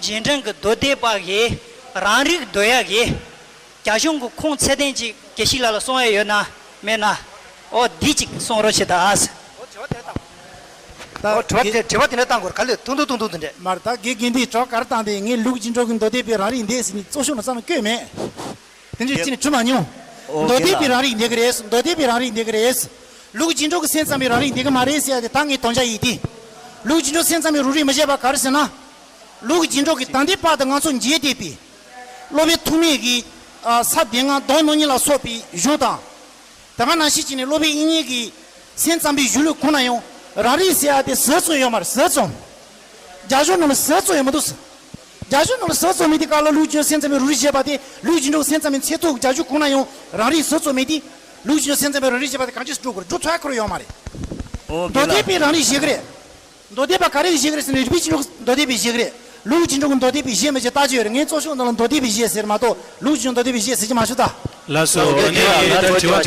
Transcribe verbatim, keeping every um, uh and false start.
རྗེས་འབྲང་གི་མདོ་སྡེ་པ་གིས་རང་རིག་འདོད་ཡ་གིས། རྒྱ་གཞུང་གི་ཁུངས་ཚད་ལྡན་ཅིག་དགེ་བཤེས་ལགས་ལ་གསུང་ཡ་ཡོད་ན་མེད་ན། ཨོ་འདི་ཅིག་གསུང་རོགས་བྱེད་ད་ཨ་ཟེར། ད་ཨོ་དྲི་བ་དེ་དྲི་བ་དེ་འདྲ་བཏང་དགོས་ག་ལེ་ཐུང་ཐུང་ཐུང་ཐུང་དེ་འདྲས། མར་ད་དགེ་རྒན་འདིས་དྲི་བ་ག་རེ་བཏང་དེ། ངས་ལུགས་ཀྱི་འགྲོ་གི་མདོ་སྡེ་པའི་རང་རིག་འདོད་ཟེར་ནས་གཙོ་ཤོག་ནང་བསམ་བློ་བཀོད་མེད། དེ་འདྲས་ཅི་ནས་གྲུབ་མ་མྱོང་། ཨོ་མདོ་སྡེ་པའི་རང་རིག་འདོད་ཀྱི་རེད། མདོ་སྡེ་པའི་རང་རིག་འདོད་ཀྱི་རེད། ལུགས་ཀྱི་འགྲོ་གི་སེམས་ཙམ་པའི་རང་རིག་འདོད་ཀྱི་མ་རེད་ཟེར་ཡ་དེ་ད་ངས་དོན་བྱ་ཡིན་ཏེ། ལུགས་ཀྱི་འགྲོ་སེམས་ཙམ་པའི་རང་རིག་མི་བྱེད་པ་ག་རེ་ཟེར་ན། ལུགས་ཀྱི་འགྲོ་གི་ད་ལྟའི་བར་དུ་ང་ཚོ་མཇལ་བསྡད་པའི་སློབ་དཔོན་ཐོགས་མེད་ཀྱི་ས་སྡེ་ལྔ་མདོ་སྣོད་བསྙེན་ལ་སོགས་པའི་གཞུང་དང་། དེ་ག་ནང་བཞིན་བྱས་ནས་སློབ་དཔོན་དབྱིག་གཉེན་གྱི་སེམས་ཙམ་པའི་གཞུང་ལུགས་གང་ན་ཡང་རང་རིག་ཟེར་ཡ་དེ་ཟུར་ཙམ་ཡོད་མ་རེད། ཟུར་ཙམ། རྒྱ་གཞུང་ནང་ལ་ཟུར་ཙམ་ཡོད་མི་འདུག་ཟེར། རྒྱ་གཞུང་ནང་ལ་ཟུར་ཙམ་མེད་དེ་ག་ལ་ལུགས་ཀྱི་སེམས་ཙམ་པའི་རང་རིག་བྱེད་པ་དེ་ལུགས་ཀྱི་འགྲོ་སེམས་ཙམ་པའི་ཚད་ཐུག་རྒྱ་གཞུང་གང་ན་ཡང་རང་རིག་ཟུར་ཙམ་མེད་དེ། ལུགས་ཀྱི་སེམས་ཙམ་པའི་རང་རིག་བྱེད་པ་དེ་གང་ཅི་སྒྲུབ་དགོས་རེད། སྒྲུབ་ཐུབ་ཁོ་རང་ཡོད་མ་རེད། ཨོ་མདོ་དགེ་སྡེ་ལགས། པའི་རང་རིག་བྱེད་ཀྱི་རེད། མདོ་སྡེ་པ་ག་རེ་གིས་བཞེད་ཀྱི་རེད་ཟེར་ན་རིགས་པས་ཕྱིན་ལོག་མདོ་སྡེ་པས་བཞེད་ཀྱི་རེད། ལུགས་ཀྱི་འགྲོ་གི་མདོ་སྡེ་པས་བཞེད་མི་བཞེད་ལྟ་ཅི་ཡོད་རེད། ངས་གཙོ་ཤོག་ནང་ལ་མདོ་སྡེ་པས་བཞེད་ཟེར་མ་གཏོགས་ལུགས་ཀྱི་མདོ་སྡེ་པས་བཞེད་ཟེར་གྱི་མ་བྱུང་ད། ལགས་སོ། ཨོ་ཨ་ནི་ཡིན་ད་དྲི་བ་